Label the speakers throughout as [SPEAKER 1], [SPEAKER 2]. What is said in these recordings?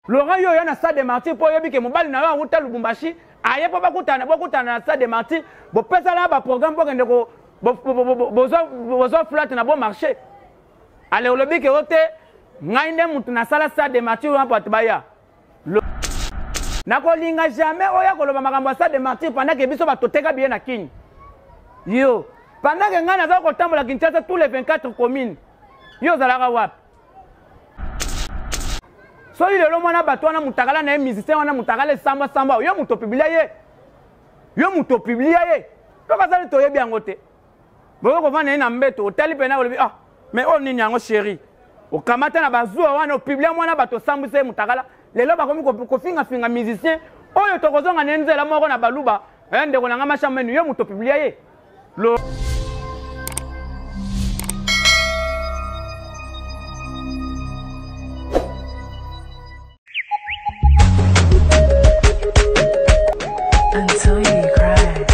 [SPEAKER 1] Laurent yo oya na stade de martyr mpo oyebi ke mobali na yo awuta Lubumbashi aye mpo bakutana bokutana na stade de martyr bopesana ba programme bokende ko bozwa flat na bon marché ale olobi ke o te ngai nde motu nasala stade de martyr wana bato baya. Nakolinga jamais oya koloba makambo ya stade de martyr pendant ke biso bato toteka biye na Kin. Yo pendant ke ngai naza kotambola Kinshasa tous les 24 communes, yo ozalaka wapi? Soki lelo mwana bato wana mutakala na ye musicien wana mutakala esambwa sambwa, yo moto opublia ye, yo moto opublia ye, soki azali toyebi yango te. Bokoki kovanda ye na mbeto, otali mpena olobi ah mais oyo nini yango chéri, okamata na bazuwa wana opublia mwana bato osambwisa ye mutakala. Lelo bakomi kofingafinga musicien oyo tokozonga na ye nzela moko na baluba. Eh, ndeko na nga Mashamenu, yo moto opublia ye. Lo
[SPEAKER 2] Until you cry.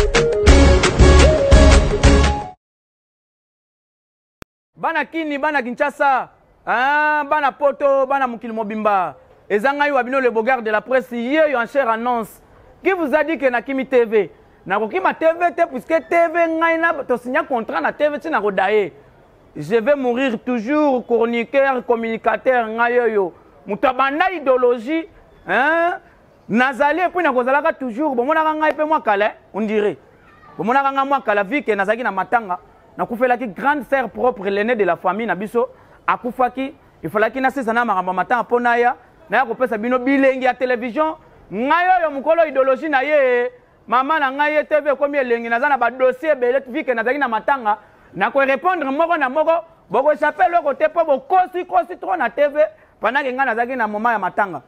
[SPEAKER 1] Bana Kini, bana Kinshasa, hein, bana Poto, bana mokili mobimba. Eza ngai wa bino le beau de la presse, yeyo en chair annonce. Qui vous a dit que nakimi TV? Nakokima TV te puisque TV ngai na to signa contrat na TV ti nakodaye. Je vais mourir toujours chroniqueur, communicateur ngai oyo. Moto abanda idéologie, hein? Nazali et puis nakozalaka toujours, bomonaka ngai pe mwa kala, on dirait. Bomonaka ngai mwa kala vu que nazalaki na matanga, nakufelaki grande sœur propre, l'aîné de la famille na biso, akufaki, il fallaki nasisa na makambo ya matanga mpo naya, naya kopesa bino bilengi ya télévision. Ngai oyo mokolo idéologie na ye, mama na ngai ye TV ekomi elengi, naza na ba dossier ebele vu que nazalaki na matanga, nako répondre moko na moko, boko échapper eloko te mpo bokosi kosi trop na TV pendant que ngai nazalaki na moment ya matanga.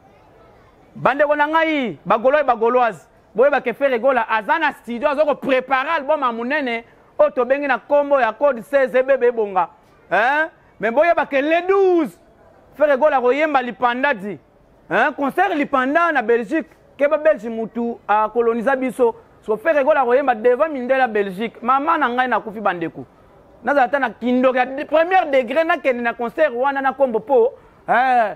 [SPEAKER 1] Bandeko na ngai ba Gaulois et ba Gauloises, boyeba ke Ferre Gola aza na studio aza ko préparer album ya monene oyo tobengi na kombo ya Code 16 ebebe ebonga. Hein? Mais boyeba ke le 12 Ferre Gola akoyemba lipanda di. Hein? Concert lipanda na Belgique, ke ba Belge mutu a colonisa biso. So Ferre Gola akoyemba devant mindele ya Belgique. Mama na ngai nakufi bandeko. Nazala ata na kindoki ya première degré nakende na concert wana na kombo po eh,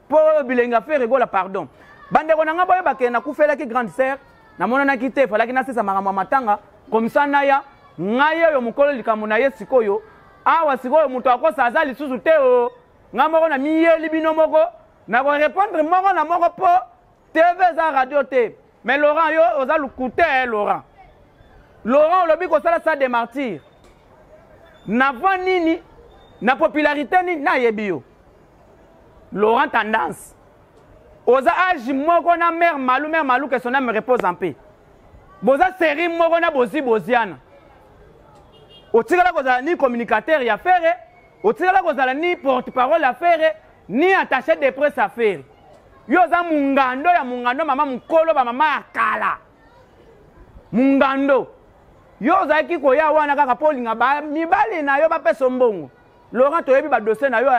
[SPEAKER 1] po bilengi ya Ferre Gola pardon. Bandeko na ngai boyeba ke nakufelaki grande sœur, namonanaki te, falaki nasisa makambo ya matanga comme ça naya ngai oyo mokolo likambo na ye sikoyo awa sikoyo moto akosa aza lisusu te o ngai moko na miyeli bino moko nako répondre moko na moko po TV eza radio te. Mais Laurent yo oza lukute eh, Laurent. Laurent olobi kosala ça des martyrs. Na voix nini na popularité nini nayebi yo. Laurent Tendance. Oza âge moko na mère Malou, mère Malou que son âme repose en paix. Boza série moko na bozi boziana. Otikala kozala ni communicateur ya Ferre, otikala kozala ni porte-parole ya Ferre, ni attaché de presse ya Ferre. Yo oza mungando ya mungando mama mukolo ba mama ya kala. Mungando. Yo ozalaki koya wana kaka po olinga ba mibali na yo bapesa mbongo. Laurent toyebi ba dossier na yo.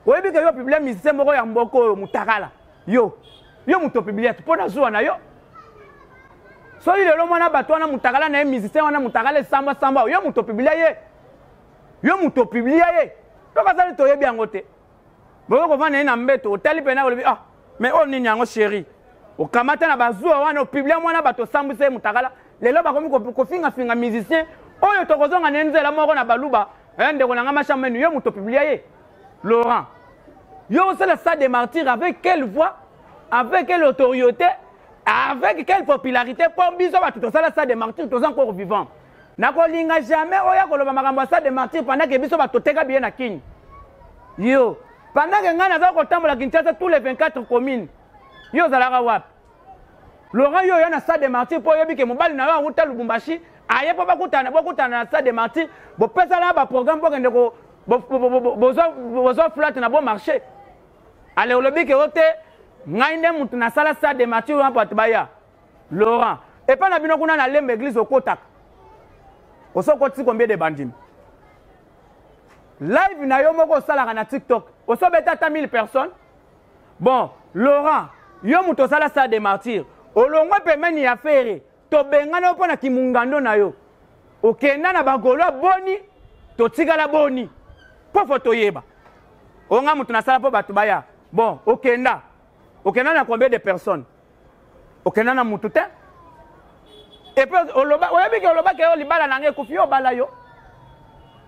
[SPEAKER 1] Oyebi ke yo publie musicien moko ya mboko oyo mutakala. Yo. Yo moto publie mpo na zuwa na yo. Soki lelo mwana bato wana mutakala na ye musicien wana mutakala esambwa sambwa, yo moto publie ye. Yo moto publie ye. Soki azali toyebi yango te. Bokoki kovanda ye na mbeto, otali pena olobi ah mais oyo nini yango chéri. Okamata na bazuwa wana opublie mwana bato osambwisa ye mutakala. Lelo bakomi kofinga finga musicien oyo tokozonga na nzela moko na baluba. Eh, ndeko na nga Mashamenu, yo moto publie ye. Laurent, yo osala ça des martyrs avec quelle voix, avec quelle autorité, avec quelle popularité po biso bato tosala ça des martyrs toza encore vivant. Nakolinga jamais oya koloba makambo ya ça des martyrs pendant que biso bato toteka biye na Kin. Yo, pendant que ngai naza kotambola Kinshasa tous les 24 communes, yo ozalaka wapi? Laurent yo oya na stade de martyr mpo oyebi ke mobali na yo awuta Lubumbashi aye mpo bakutana bokutana na stade de martyr, bopesana ba programme bokende ko bozwa flat na bon marché. Ale olobi ke o te ngai nde mutu nasala stade de martyr wana bato baya. Laurent, epai na bino kuna na Lemba église okotaka osokotisi combien de bandimi? Live na yo moko osalaka na TikTok osobeta ata 1000 personnes. Bon, Laurent, yo moto osala stade de martyr, olongwe pembeni ya Ferre, tobengana yo mpo na kimungando na yo. Okenda na bagolo boni, totikala boni. Mpo fo toyeba. Onga moto nasala mpo bato baya. Bon, okenda. Okenda na combien de personnes? Okenda na mutu te. Et puis oloba oyebi ke olobaki yo libala na ngai ekufi yo obala yo.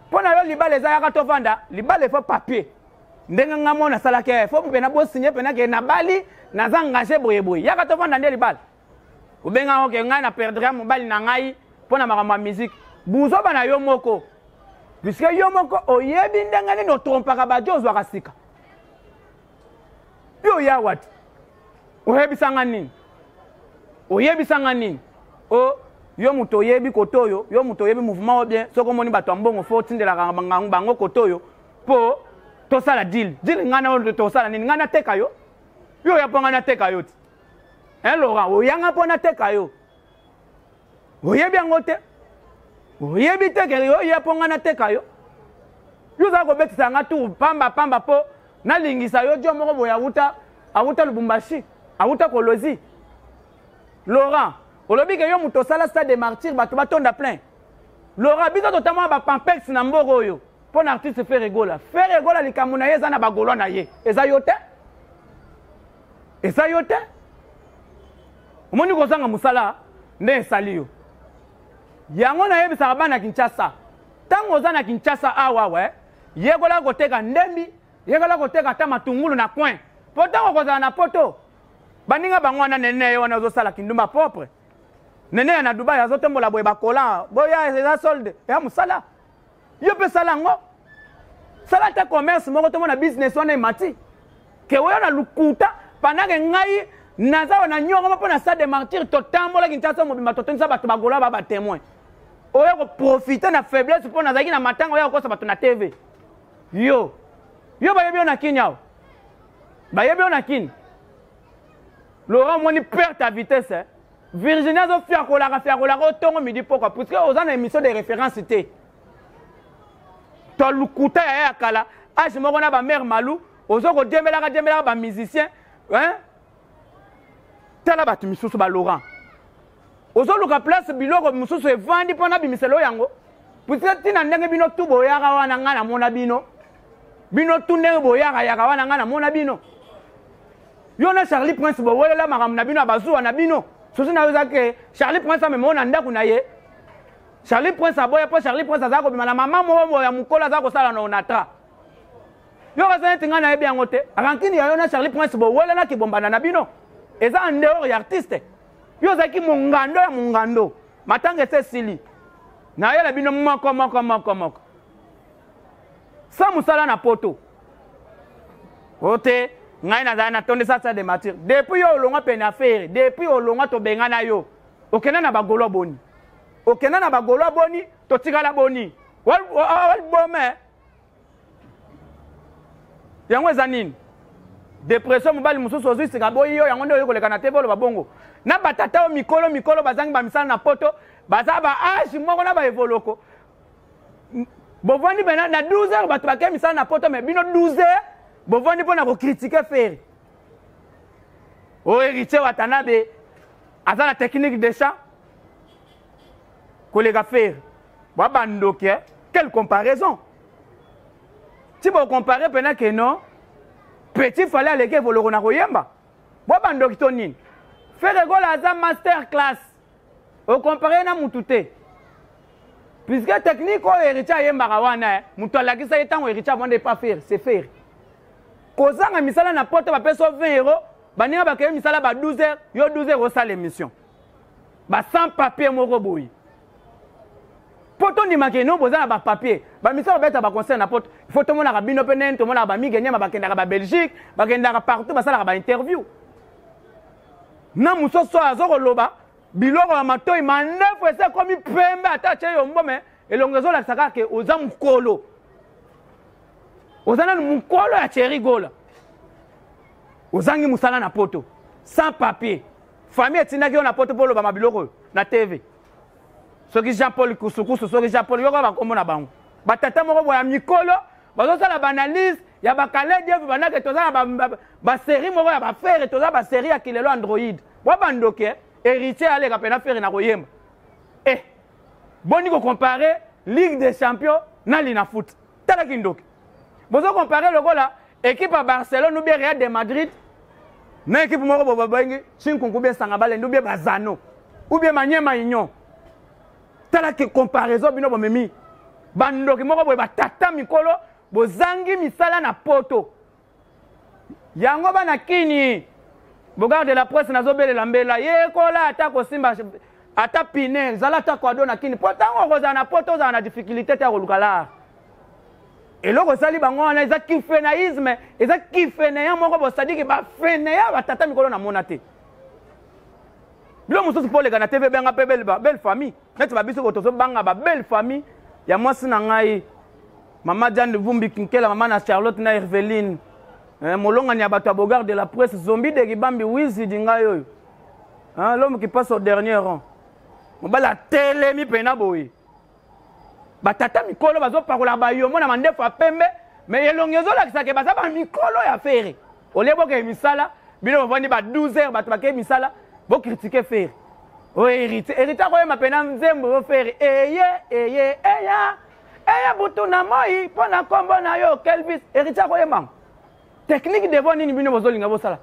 [SPEAKER 1] Mpo na yo libala eza yaka tovanda, libala efo papier. Ndenge nga mona asalaki ye, fo mpena bosinye mpena ke nabali naza engage boye boye. Yaka tovanda nde libala. Obenga ngo ke ngai na perdre mobali na ngai mpo na makambo ya musique. Buzoba na yo moko. Puisque yo moko oyebi ndenge nini otrompaka bato ozwaka sika. Yo oya wapi? Oyebisa nga nini? Oyebisa nga nini? O yo moto oyebi kote oyo, yo moto oyebi mouvement oyo bien, soki omoni bato ya mbongo fo otindelaka bango kote oyo mpo tosala deal. Deal ngai na oyo tosala nini? Ngai nateka yo? Yo oya mpo ngai nateka yo ti. Hein Laurent, oyanga mpo nateka yo. Oyebi yango te. Oyebi te ke yo oya mpo ngai nateka yo. Yo ozala kobetisa nga tour pamba pamba mpo nalingisa yo jo moko boye awuta awuta Lubumbashi, awuta Kolwezi. Laurent, olobi ke yo moto osala stade de martyr bato batonda plein. Laurent, biso totambola ba pampex na mboka oyo mpo na artiste Ferre Gola. Ferre Gola likambo na ye eza na ba Gaulois na ye. Eza yo te. Eza yo te. Omoni kozanga mosala nde esali yo. Yango nayebisaka bana Kinshasa, ntango oza na Kinshasa awa awa, eh, yekola koteka ndembi, yekola koteka ata matungulu na coin. Po ntango okozala na poto, baninga bango wana nene ye wana ozosala kindumba propre. Nene ya na Dubai azotombola boye bakola, boya eza solde, ya mosala. Yo mpe sala yango. Sala ata commerce moko tomona business wana emati. Ke oyo na lukuta pendant que ngai naza wana nyongo mpo na stade de martyr totambola Kinshasa mobimba totondisa bato bagola ba ba témoin. Oyo ko profiter na faiblesse mpo nazalaki na matanga oyo kokosa bato na TV. Yo yo bayebi yo na Kini awa. Bayebi yo na Kini. Laurent omoni perte ya vitesse eh? Virginie azo fiakolaka fiakolaka otongo midi pokwa puisque oza na émission de référence te. To lukuta ya ya kala age moko na ba mère Malou ozo ko diembelaka diembelaka ba musiciens hein? Tala bato misusu ba Laurent. Ozoluka place biloko mosusu evandi mpo na bimiselo yango puisque ntina ndenge bino tu boyaka wana ngai namona bino bino tu ndenge boyaka yaka wana ngai namona bino yo na Charlie Prince bowelela makambo na bino ya bazuwa na bino susi na yo eza ke Charlie Prince amema yo na ndako na ye Charlie Prince aboya mpo Charlie Prince azala kobima na mama moko ya mokolo aza kosala na Onatra yo kaza neti ngai nayebi yango te rankine ya yo na Charlie Prince bowelela kibombana na bino eza en dehors ya artiste yo ozalaki mongando ya mongando matanga ese esili nayela bino moko moko moko moko sa mosala na poto o te ngai nazali natondisa stade de martyr depuis yo olongwa pene ya fere depuis olongwa tobengana yo okenda na bagolois boni okenda na bagolois boni totikala boni walibome yango eza nini depression mobali mosusu ozwi sika boyi yo yango nde oyi koleka na te boloba bongo na batata oyo mikolo mikolo bazangi bamisala na poto baza ba age moko na baevoloko bovandi pena na 12 heures bato bakei misala na poto me bino 12 heures bovandi mpo na kokritike feri oyo héritier watanabe aza na technique de chant koleka feri bwa bandoki eh? Quelle comparaison ti bocompare mpena ke non petit fale aleki evoloko na koyemba bwa bandoki to nini Ferre Gola aza master class okompare na mutu te puisque technique oyo héritier ayembaka wana eh, moto alakisa ye ntango héritier avanda epa Ferre c'est Ferre kozanga misala na poto bapesa 20 euro baninga bakei misala ba 12 heures yo 12 heures osala émission ba sans papier moko boye mpo tondimaka eno boza na bapapier bamisa babeta baconcert na poto ifo tomonaka bino mpe ndenge tomonaka bamige nyama bakendaka babelgique bakendaka partout basalaka bainterview na mosusu oyo azo koloba biloko ya matoi mandefu esi ekomi pembe ata atye yombo me elongo ezolakisa kaka ke oza mokolo oza nanu mokolo ya cheri gola ozangi mosala na poto sans papier famille etindaki yo na poto mpo olobama biloko oyo na tv soki jean paul kusukusu soki jean paul yoka bakombo na bango batata moko boya mikolo bazosala baanalyse ya bakale dievu bandake toza na baserie moko ya bafere toza baserie ya kilelo android bwa bandoki eh? héritier aleka mpena fere na koyemba eh boni kocompare ligue des champions na linafoot tala kindoki bozo compare lokola équipe ya barcelone ou bien real de madrid Na équipe moko bo babengi Chinkunku bien Sanga Balende ou bien Bazano ou bien Manyema Union. Tala ke comparaison bino bomemi. Bandoki moko boye batata mikolo bozangi misala na poto. Yango bana kini Bogard de la presse nazobelela mbela yekola ata kosimba ata pine zala ata kwado na kini mpo ntango okozala na poto ozala na difficulté te ya koluka lar eloko esali bango wana eza kifenaisme eza kifeneya moko bosadiki bafeneya batata mikolo namona te bilo mosusu mpo oleka na tv benga mpe belle famille neti babiso bo tozobanga ba belle famille ya mwasi na ngai mama Diane Vumbi Kinkela mama na Charlotte na Herveline eh, molongani ya bato ya Bogard de la presse zombi de Kibambi wizidi ngai oyo hein, l'homme qui passe au dernier rang mobali atelemi mpena boye batata mikolo bazopakola bayombo na mandefu ya pembe me elongi ezolakisa ke baza bamikolo ya fere olie bokee misala bino bovandi ba 12 heures bato bakei misala bokritike fere oyo héritier héritier akoyemba mpena nzembo yo fere eye eye eya eya butu na moi mpo na nkombo na yo kelvis héritier akoyemba yango technique de voix nini bino bozolinga bosala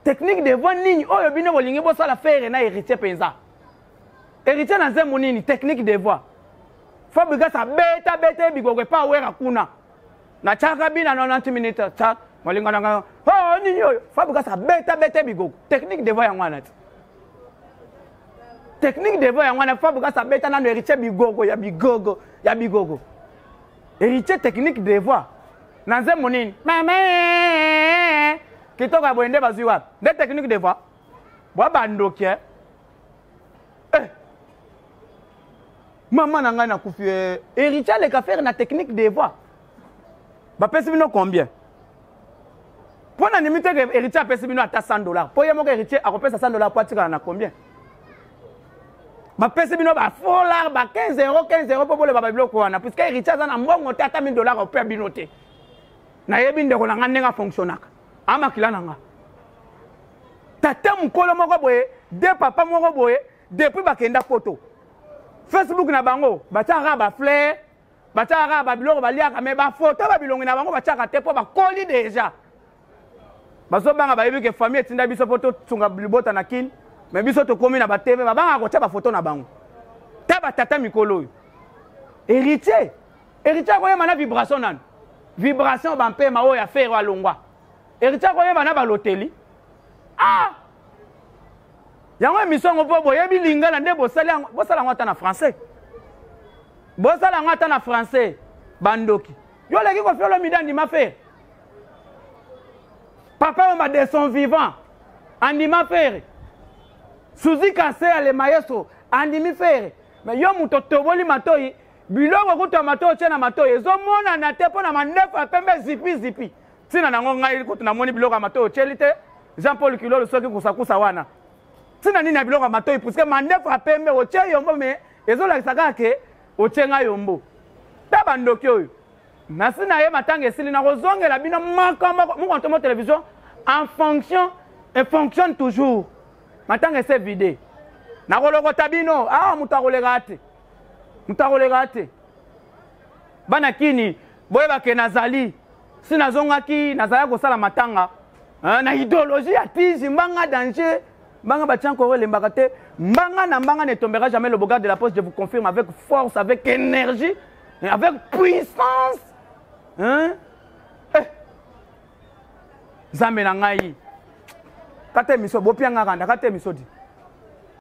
[SPEAKER 1] technique de voix nini oyo bino bolingi bosala fere na héritier mpenza héritier na nzembo nini technique de voix fabrigas abeta beta ye bikoko epa awera kuna na tiaka bina 90 minutes ta molingo na ngai oh nini oyo fabrigas abeta beta ye bikoko technique de voix yango wana ti technique de voix yango wana fabrigas abeta nano héritier bigogo ya bigogo ya bigogo héritier technique de voix na nzembo nini mama kitoko ya boye nde bazwi wapi nde technique de voix bwa bandoki eh? eh. mama na ngai nakufi eh. héritier aleka faire na technique de voix bapesi bino combien mpo na ndimi te ke héritier apesi bino ata 100 dollar mpo ye moko héritier akopesa 100 dollar mpo atikala na combien bapesi bino ba folar ba 15 euro 15 euro mpo boloba babiloko wana puiske héritier aza na mbongo te ata 1000 dollar opea bino te nayebi ndeko na ngai ndenge afonctionnaka amakila na ngai tata mokolo moko boye de papa moko boye depuis bakenda poto facebook na bango batiaka bafleur batiaka kaka babiloko baliaka me bafoto babilongi na bango batiaka te mpo bakoli deja bazobanga bayebi ke famille etinda biso mpo tosunga libota na kini me biso tokomi na batv babangaka kotya bafoto na bango ta batata mikolo oyo héritier héritier akoyema na vibration nanu vibration bampema oyo ya fere alongwa héritier akoyeba na baloteli ah yango émission yango mpo boyebi lingala nde bosali yango bosala yango ata na français bosala yango ata na français bandoki yo oleki kofi olomide andima fere papa wemba de son vivant andima fere suzi kaseya le maestro andimi fere mais yo moto otoboli matoi biloko kutu ya matoi otie na matoi ezomonana te mpo na mandefu ya pembe zipi zipi ntina nango ngai kutu namoni biloko ya matoi otyeli te jean paul kilolo soki kusakusa wana ntina nini ya biloko ya matoi puiske mandefu ya pembe otye yombo me ezolakisa kaka ke otye ngai yombo ta bandoki oyo nasi na ye matanga esili nakozongela bino moko moko mokontomo télévision en fonction et fonctionne toujours matanga ese vide nakolokota bino awa moto akoleka te moto akoleka te bana kini boyeba ke nazali si nazongaki nazalaki kosala matanga na idéologie ya tiji mbanga danger mbanga batia nkoro elembaka te mbanga na mbanga ne tombera jamais le bogard de la poste je vous confirme avec force avec énergie avec puissance hein? eh. nzambe na ngai kata émission bopia nga kanda kata émission di.